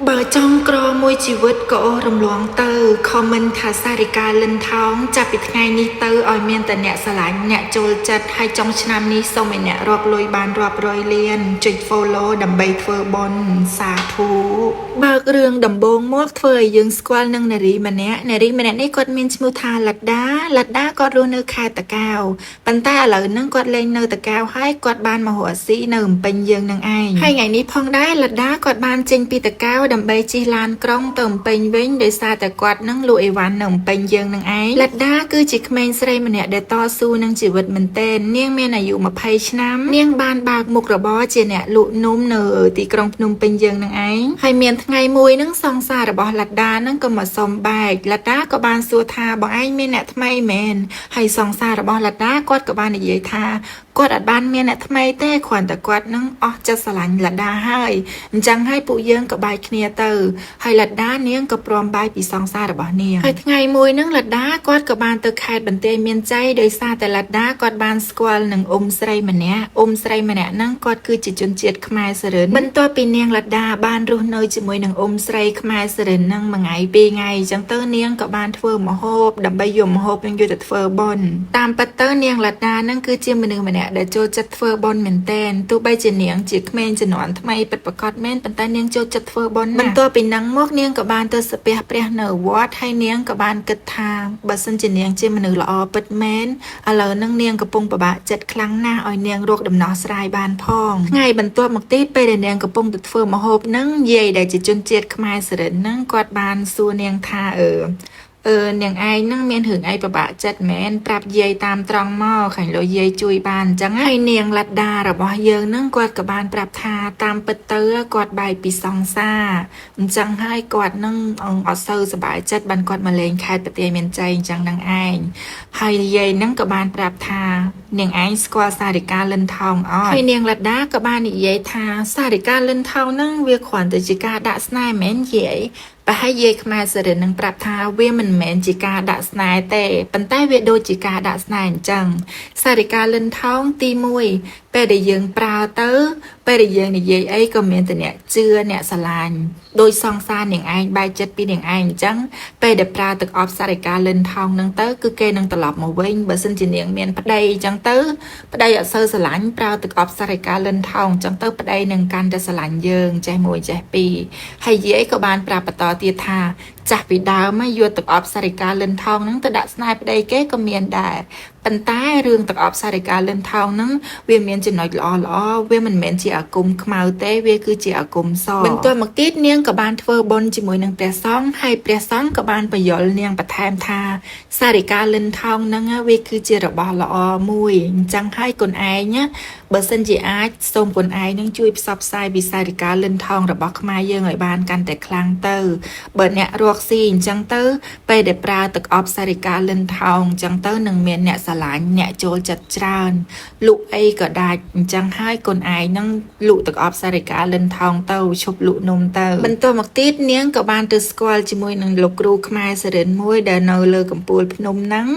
បើចង់ក្រមួយជីវិតក៏អូសរំលងទៅ comment ថាសារិកាលិនថោងចាប់ពីថ្ងៃនេះទៅឲ្យមានតែអ្នកស្រឡាញ់អ្នកចូលចិត្តហើយចុងឆ្នាំនេះសូមឲ្យអ្នករកលុយបានរាប់រយលានចុច follow ដើម្បីធ្វើបុណ្យសាធុបើករឿងដំបូងមកធ្វើឲ្យយើងស្គាល់នឹងនារីម្នាក់នារីម្នាក់នេះគាត់មានឈ្មោះថាលដាលដាគាត់រស់នៅខេត្តតាកែវប៉ុន្តែឥឡូវហ្នឹងគាត់លែងនៅតាកែវហើយគាត់បានមករកស៊ីនៅភ្នំពេញយើងនឹងឯងហើយថ្ងៃនេះផងដែរលដាគាត់បានចេញពីតាកែវដើម្បីជិះឡានក្រុងទៅភ្នំពេញវិញដោយសារតែគាត់នឹងលក់អីវ៉ាន់នៅភ្នំពេញយើងនឹងឯងលដាគឺជាក្មេងស្រីម្នាក់ដែលតស៊ូនឹងជីវិតមែនទែននាងមានអាយុ20ឆ្នាំនាងបានបើកមុខរបរជាអ្នកលក់នំនៅទីក្រុងភ្នំពេញយើងនឹងឯងហើយមានថ្ងៃមួយនឹងសង្សាររបស់លដានឹងក៏មកសុំបែកលដាក៏បានសួរថាបងឯងមានអ្នកថ្មីមែនហើយសង្សាររបស់លដាគាត់ក៏បាននិយាយថាគាត់អត់បានមានអ្នកថ្មីទេគ្រាន់តែគាត់នឹងអស់ចិត្តស្រឡាញ់លដាហើយអញ្ចឹងហើយពួកយើងក៏បែកគ្នាទៅហើយលដានាងក៏ព្រមបែកពីសង្សាររបស់នាងហើយថ្ងៃមួយនឹងលដាគាត់ក៏បានទៅខេត្តបន្ទាយមានជ័យដោយសារតែលដាគាត់បានស្គាល់នឹងអ៊ំស្រីម្នាក់អ៊ំស្រីម្នាក់ហ្នឹងគាត់គឺជាជនជាតិខ្មែរសរិនបន្ទាប់ពីនាងលដាបានរស់នៅជាមួយនឹងអ៊ំស្រីខ្មែរសរិនហ្នឹងមួយថ្ងៃពីរថ្ងៃអញ្ចឹងទៅនាងក៏បានធ្វើម្ហូបដើម្បីយកម្ហូបនឹងយកទៅធ្វើបុណ្យតាមពិតទៅនាងលដាហ្នឹងគឺជាមនុស្សម្នាក់ដែលចូលចិត្តធ្វើបុណ្យមែនទែនទោះបីជានាងជាក្មេងជំនាន់ថ្មីពិតប្រាកដមែនប៉ុន្តែនាងចូលចិត្តធ្វើបុណ្យណាស់បន្ទាប់ពីហ្នឹងមកនាងក៏បានទៅស្ពះព្រះនៅវត្តហើយនាងក៏បានគិតថាបើសិនជានាងជាមនុស្សល្អពិតមែនឥឡូវហ្នឹងនាងកំពុងពិបាកចិត្តខ្លាំងណាស់ឲ្យនាងរកដំណោះស្រាយបានផងថ្ងៃបន្ទាប់មកទៀតពេលដែលនាងកំពុងទៅធ្វើម្ហូបហ្នឹងយាយដែលជាជនជាតិខ្មែរសរិនហ្នឹងគាត់បានសួរនាងថាអឺអឺនាងឯងនឹងមានរឿងអីពិបាកចិត្តមែនប្រាប់យាយតាមត្រង់មកខាញ់លោយាយជួយបានអញ្ចឹងហើយនាងលដារបស់យើងនឹងគាត់ក៏បានប្រាប់ថាតាមពិតទៅគាត់បែកពីសង្សារអញ្ចឹងហើយគាត់នឹងអត់សូវសប្បាយចិត្តបានគាត់មកលេងខេត្តបន្ទាយមានជ័យអញ្ចឹងនឹងឯងហើយយាយនឹងក៏បានប្រាប់ថានាងឯងស្គាល់សារិកាលិនថោងអត់ហើយនាងលដាក៏បាននិយាយថាសារិកាលិនថោងនឹងវាគ្រាន់តែជាការដាក់ស្នេហ៍មែនយាយប្រហែលយាយខ្មែរសរិននឹងប្រាប់ថាវាមិនមែនជាការដាក់ស្នេហ៍ទេប៉ុន្តែវាដូចជាការដាក់ស្នេហ៍អញ្ចឹងសារិកាលិនថោងទី1ពេលដែលយើងប្រើទៅពេលដែលយើងនិយាយអីក៏មានតែអ្នកជឿអ្នកស្រឡាញ់ដោយសង្សារនាងឯងបែកចិត្តពីនាងឯងអញ្ចឹងពេលដែលប្រើទឹកអប់សារិកាលិនថោងនឹងទៅគឺគេនឹងត្រឡប់មកវិញបើសិនជានាងមានប្តីអញ្ចឹងទៅប្តីអត់សូវស្រឡាញ់ប្រើទឹកអប់សារិកាលិនថោងអញ្ចឹងទៅប្តីនឹងកាន់តែស្រឡាញ់យើងចេះមួយចេះពីរហើយយាយក៏បានប្រាប់បន្តទៀតថាចាស់ពីដើមយកទឹកអប់សារិកាលិនថោងហ្នឹងទៅដាក់ស្នេហ៍ប្តីគេក៏មានដែរប៉ុន្តែរឿងទឹកអប់សារិកាលិនថោងហ្នឹងវាមានចំណុចល្អល្អវាមិនមែនជាអាគមខ្មៅទេវាគឺជាអាគមសបន្ទាប់មកទៀតនាងក៏បានធ្វើបុណ្យជាមួយនឹងព្រះសង្ឃហើយព្រះសង្ឃក៏បានពយល់នាងបន្ថែមថាសារិកាលិនថោងហ្នឹងវាគឺជារបស់ល្អមួយអញ្ចឹងហើយគុណឯងណាបើសិនជាអាចសូមគុណឯងនឹងជួយផ្សព្វផ្សាយពីសារិកាលិនថោងរបស់ខ្មែរយើងឲ្យបានកាន់តែខ្លាំងទៅបើអ្នករកស៊ីអញ្ចឹងទៅពេលដែលប្រើទឹកអប់សារិកាលិនថោងអញ្ចឹងទៅនឹងមានអ្នកស្រឡាញ់អ្នកចូលចិត្តច្រើនលក់អីក៏ដាច់អញ្ចឹងហើយគុណឯងនឹងលក់ទឹកអប់សារិកាលិនថោងទៅឈប់លក់នំទៅបន្ទាប់មកទៀតនាងក៏បានទៅស្គាល់ជាមួយនឹងលោកគ្រូខ្មែរសរិនមួយដែលនៅលើកំពូលភ្នំហ្នឹង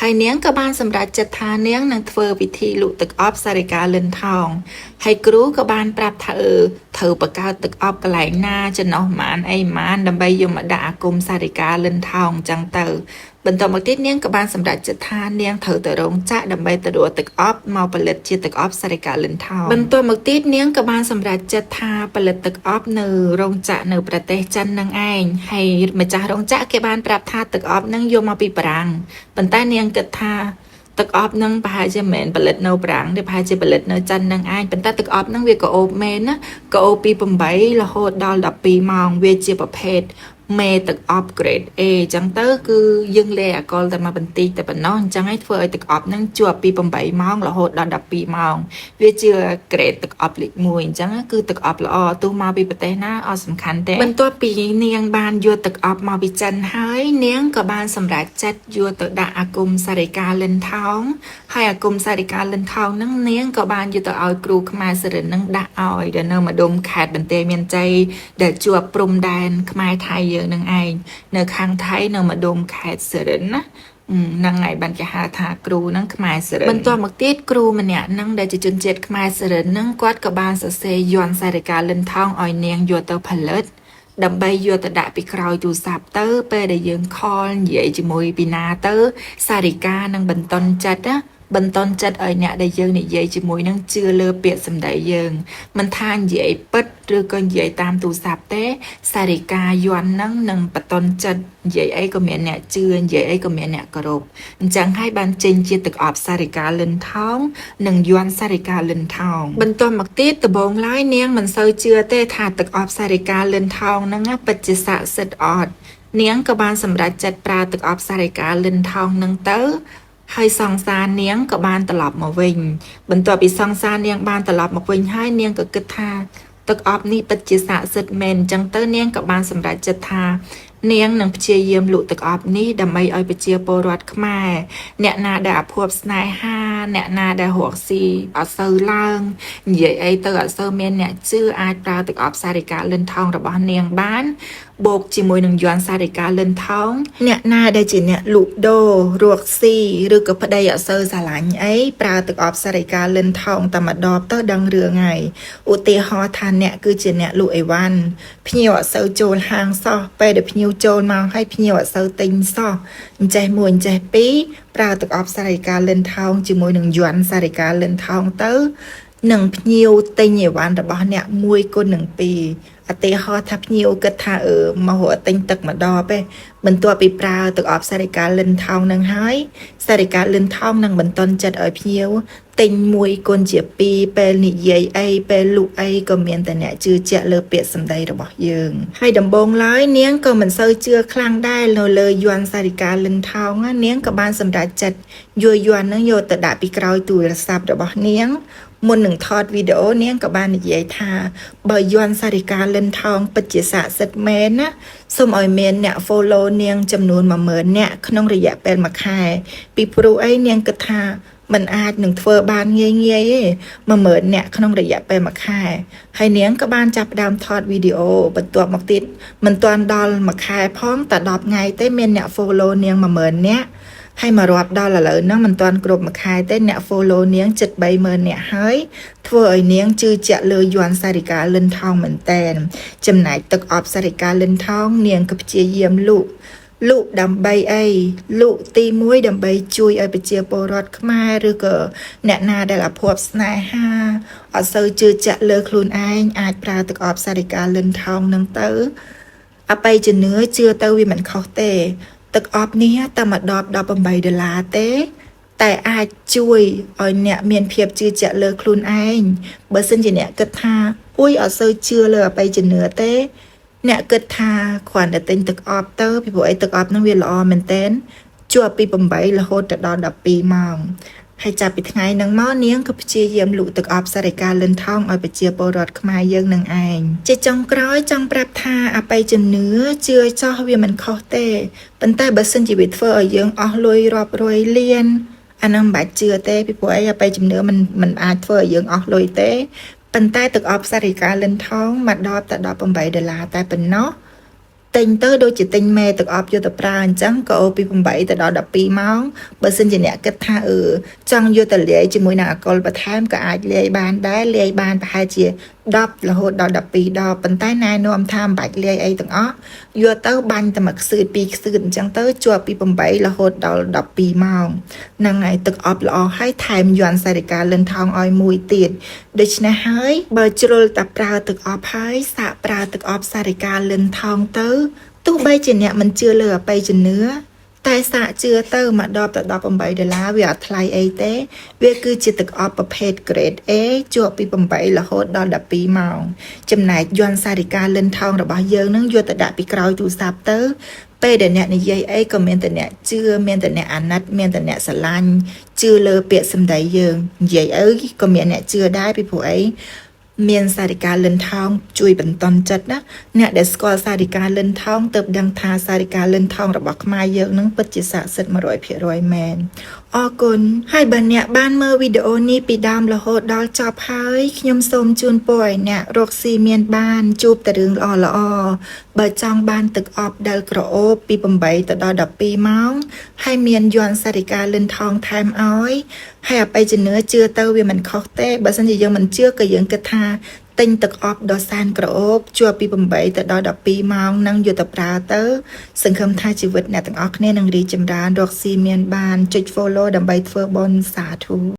ហើយនាងក៏បានសម្រេចចិត្តថានាងនឹងធ្វើពិធីលក់ទឹកអប់សារិកាលិនថោងហើយគ្រូក៏បានប្រាប់ថាអឺត្រូវបង្កើតទឹកអប់កន្លែងណាចំណុះម៉ានអីម៉ានដើម្បីយកមកដាក់អាគមសារិកាលិនថោងអញ្ចឹងទៅបន្ទាប់មកទៀតនាងក៏បានសម្រេចចិត្តថានាងត្រូវទៅរោងចក្រដើម្បីទៅរកទឹកអប់មកផលិតជាទឹកអប់សារិកាលិនថោងបន្ទាប់មកទៀតនាងក៏បានសម្រេចចិត្តថាផលិតទឹកអប់នៅរោងចក្រនៅប្រទេសចិននឹងឯងហើយម្ចាស់រោងចក្រគេបានប្រាប់ថាទឹកអប់នឹងយកមកពីបារាំងប៉ុន្តែនាងគិតថាទឹកអប់នឹងប្រហែលជាមិនមែនផលិតនៅប្រាំងទេប្រហែលជាផលិតនៅចិននឹងឯងប៉ុន្តែទឹកអប់នឹងវាក៏អូបមែនណាក៏អូបពី8រហូតដល់12ម៉ោងវាជាប្រភេទមេទឹកអប់ grade A អញ្ចឹងទៅគឺយើងលាយអាល់កុលតែមកបន្តិចតែប៉ុណ្ណោះអញ្ចឹងហើយធ្វើឲ្យទឹកអប់នឹងជាប់ពី8ម៉ោងរហូតដល់12ម៉ោងវាជា grade ទឹកអប់លេខ1អញ្ចឹងគឺទឹកអប់ល្អទោះមកពីប្រទេសណាអត់សំខាន់ទេបន្ទាប់ពីនាងបានយកទឹកអប់មកពីចិនហើយនាងក៏បានសម្រេចចិត្តយកទៅដាក់អាគមសារិកាលិនថោងហើយអាគមសារិកាលិនថោងនឹងនាងក៏បានយកទៅឲ្យគ្រូខ្មែរសរិននឹងដាក់ឲ្យដែលនៅម្ដុំខេត្តបន្ទាយមានជ័យដែលជាប់ព្រំដែនខ្មែរថៃយើងនឹងឯងនៅខាងថៃនៅម្ដុំខេត្តសរិនណាហ្នឹងហើយបានគេហៅថាគ្រូហ្នឹងខ្មែរសរិនបន្ទាប់មកទៀតគ្រូម្នាក់ហ្នឹងដែលជាជនជាតិខ្មែរសរិនហ្នឹងគាត់ក៏បានសរសេរយ័ន្តសារិកាលិនថោងឲ្យនាងយកទៅផលិត ដើម្បីយកទៅដាក់ពីក្រោយទូរស័ព្ទទៅពេលដែលយើង call និយាយជាមួយពីណាទៅសារិកានឹងបន្ទន់ចិត្តណាបន្ទន់ចិត្តឲ្យអ្នកដែលយើងនិយាយជាមួយនឹងជឿលើពាក្យសម្ដីយើងមិនថានិយាយពិតឬក៏និយាយតាមទូរស័ព្ទទេសារិកាយ័ន្តនឹងនឹងបន្ទន់ចិត្តនិយាយអីក៏មានអ្នកជឿនិយាយអីក៏មានអ្នកគោរពអញ្ចឹងហើយបានចេញជាទឹកអប់សារិកាលិនថោងនិងយ័ន្តសារិកាលិនថោងបន្ទាប់មកទៀតដំបូងឡើយនាងមិនសូវជឿទេថាទឹកអប់សារិកាលិនថោងហ្នឹងណាពិតជាស័ក្តិសិទ្ធិអត់នាងក៏បានសម្រេចចិត្តប្រើទឹកអប់សារិកាលិនថោងហ្នឹងទៅហើយសង្សារនាងក៏បានត្រឡប់មកវិញបន្ទាប់ពីសង្សារនាងបានត្រឡប់មកវិញហើយនាងក៏គិតថាទឹកអប់នេះពិតជាស័ក្តិសិទ្ធិមែនអញ្ចឹងទៅនាងក៏បានសម្រេចចិត្តថានាងនឹងព្យាយាមលក់ទឹកអប់នេះដើម្បីឲ្យប្រជាពលរដ្ឋខ្មែរអ្នកណាដែលអភ័ព្វស្នេហាអ្នកណាដែលរកស៊ីអត់សូវឡើងនិយាយអីទៅអត់សូវមានអ្នកជឿអាចប្រើទឹកអប់សារិកាលិនថងរបស់នាងបានបូកជាមួយនឹងយ័ន្តសារិកាលិនថងអ្នកណាដែលជាអ្នកលក់ដូររកស៊ីឬក៏ប្តីអត់សូវស្រឡាញ់អីប្រើទឹកអប់សារិកាលិនថងតែម្ដបទៅដឹងរឿងហើយឧទាហរណ៍ថាអ្នកគឺជាអ្នកលក់អីវ៉ាន់ភ្ញៀវអត់សូវចូលហាងសោះពេលដែលភ្ញៀវចូលមកហើយភ្ញៀវអត់សូវទិញសោះអញ្ចេះមួយអញ្ចេះពីរប្រើទឹកអប់សារិកាលិនថងជាមួយនឹងយ័ន្តសារិកាលិនថងទៅនឹងភ្ញៀវទិញអីវ៉ាន់របស់អ្នកមួយគុណនឹងពីរឧទាហរណ៍ថាភ្ញៀវគិតថាអឺមករកទិញទឹកម្ដបទេបន្ទាប់ពីប្រើទឹកអប់សារិកាលិនថងនឹងហើយសារិកាលិនថងនឹងបន្ទន់ចិត្តឲ្យភ្ញៀវទិញមួយគុណជាពីរពេលនិយាយអីពេលលក់អីក៏មានតែអ្នកជឿជាក់លើពាក្យសម្ដីរបស់យើងហើយដំបូងឡើយនាងក៏មិនសូវជឿខ្លាំងដែរនៅលើយ័ន្តសារិកាលិនថងណានាងក៏បានសម្រេចចិត្តយកយ័ន្តនឹងយកទៅដាក់ពីក្រោយទូរស័ព្ទរបស់នាងមុននឹងថតវីដេអូនាងក៏បាននិយាយថាបើយ័ន្តសារិកាលិនថងពិតជាស័ក្តិសិទ្ធិមែនណាសូមឲ្យមានអ្នក follow នាងចំនួន10000នាក់ក្នុងរយៈពេលមួយខែពីព្រោះអីនាងគិតថាมันអាចនឹងធ្វើបានងាយងាយទេ10000នាក់ក្នុងរយៈពេលមួយខែហើយនាងក៏បានចាប់ផ្ដើមថតវីដេអូបន្ទាប់មកទៀតមិនទាន់ដល់មួយខែផងតែ10ថ្ងៃទេមានអ្នក follow នាង10000នាក់ហើយមករាប់ដល់ឥឡូវហ្នឹងមិនទាន់គ្រប់មួយខែទេអ្នក follow នាងជិត30000នាក់ហើយធ្វើឲ្យនាងជឿជាក់លើយ័ន្តសារិកាលិនថងមែនតែនចំណែកទឹកអប់សារិកាលិនថងនាងក៏ព្យាយាមលក់លក់ដើម្បីអីលក់ទី1ដើម្បីជួយឲ្យប្រជាពលរដ្ឋខ្មែរឬក៏អ្នកណាដែលអភ័ព្វស្នេហាអត់សូវជឿជាក់លើខ្លួនឯងអាចប្រើទឹកអប់សារិកាលិនថងនឹងទៅអបិយជំនឿជឿទៅវាមិនខុសទេទឹកអប់នេះតែមួយដប18ដុល្លារទេតែអាចជួយឲ្យអ្នកមានភាពជឿជាក់លើខ្លួនឯងបើសិនជាអ្នកគិតថាអួយអត់សូវជឿលើអបិយជំនឿទេអ្នកគិតថាគ្រាន់តែទិញទឹកអប់ទៅពីព្រោះអីទឹកអប់ហ្នឹងវាល្អមែនតែនជាប់ពី8រហូតទៅដល់12ម៉ោងហើយចាប់ពីថ្ងៃហ្នឹងមកនាងក៏ព្យាយាមលក់ទឹកអប់សារិកាលិនថងឲ្យប្រជាពលរដ្ឋខ្មែរយើងនឹងឯងជាចុងក្រោយចង់ប្រាប់ថាអបិយជំនឿជឿចោះវាមិនខុសទេប៉ុន្តែបើសិនជាវាធ្វើឲ្យយើងអស់លុយរាប់រយលានអាហ្នឹងមិនបាច់ជឿទេពីព្រោះអីអបិយជំនឿមិនអាចធ្វើឲ្យយើងអស់លុយទេប៉ុន្តែទឹកអប់សារិកាលិនថងមួយដបតែ18ដុល្លារតែប៉ុណ្ណោះទិញទៅដូចជាទិញមេទឹកអប់យកទៅប្រើអញ្ចឹងក៏អូពី8ទៅដល់12ម៉ោងបើសិនជាអ្នកគិតថាអឺចង់យកទៅលាយជាមួយនឹងអាល់កុលបន្ថែមក៏អាចលាយបានដែរលាយបានប្រហែលជា10រហូតដល់12ដបប៉ុន្តែណែនាំថាមិនបាច់លាយអីទាំងអស់យកទៅបាញ់តែមួយខ្សឺតពីរខ្សឺតអញ្ចឹងទៅជាប់ពី8រហូតដល់12ម៉ោងហ្នឹងហើយទឹកអប់ល្អហើយថែមយ័ន្តសារិកាលិនថងឲ្យមួយទៀតដូច្នេះហើយបើជ្រុលតែប្រើទឹកអប់ហើយសាកប្រើទឹកអប់សារិកាលិនថងទៅទោះបីជាអ្នកមិនជឿលើអបិយជំនឿតែសាកជឿទៅមកដបទៅ18ដុល្លារវាអត់ថ្លៃអីទេវាគឺជាទឹកអប់ប្រភេទ grade A ជាប់ពី8រហូតដល់12ម៉ោងចំណែកយ័ន្តសារិកាលិនថងរបស់យើងនឹងយកទៅដាក់ពីក្រោយទូរស័ព្ទទៅពេលដែលអ្នកនិយាយអីក៏មានតែអ្នកជឿមានតែអ្នកអាណិតមានតែអ្នកស្រឡាញ់ជឿលើពាក្យសម្ដីយើងនិយាយអីក៏មានអ្នកជឿដែរពីព្រោះអីមានសារិកាលិនថងជួយបន្ទន់ចិត្តណាអ្នកដែលស្គាល់សារិកាលិនថងទើបដឹងថាសារិកាលិនថងរបស់ខ្មែរយើងនឹងពិតជាស័ក្តិសិទ្ធិ100%មែនអរគុណហើយបើអ្នកបានមើលវីដេអូនេះពីដើមរហូតដល់ចប់ហើយខ្ញុំសូមជូនពរឲ្យអ្នករកស៊ីមានបានជួបតែរឿងល្អល្អបើចង់បានទឹកអប់ដែលក្រអូបពី8ទៅដល់12ម៉ោងហើយមានយ័ន្តសារិកាលិនថងថែមឲ្យហើយអបិយជំនឿជឿទៅវាមិនខុសទេបើសិនជាយើងមិនជឿក៏យើងគិតថា ទិញទឹកអប់ដ៏សែនក្រអូបជាប់ពី8ទៅដល់12ម៉ោងនឹងយកទៅប្រើទៅ សង្ឃឹមថាជីវិតអ្នកទាំងអស់គ្នានឹងរីកចម្រើនរកស៊ីមានបានចុច follow ដើម្បីធ្វើបុណ្យសាធុ។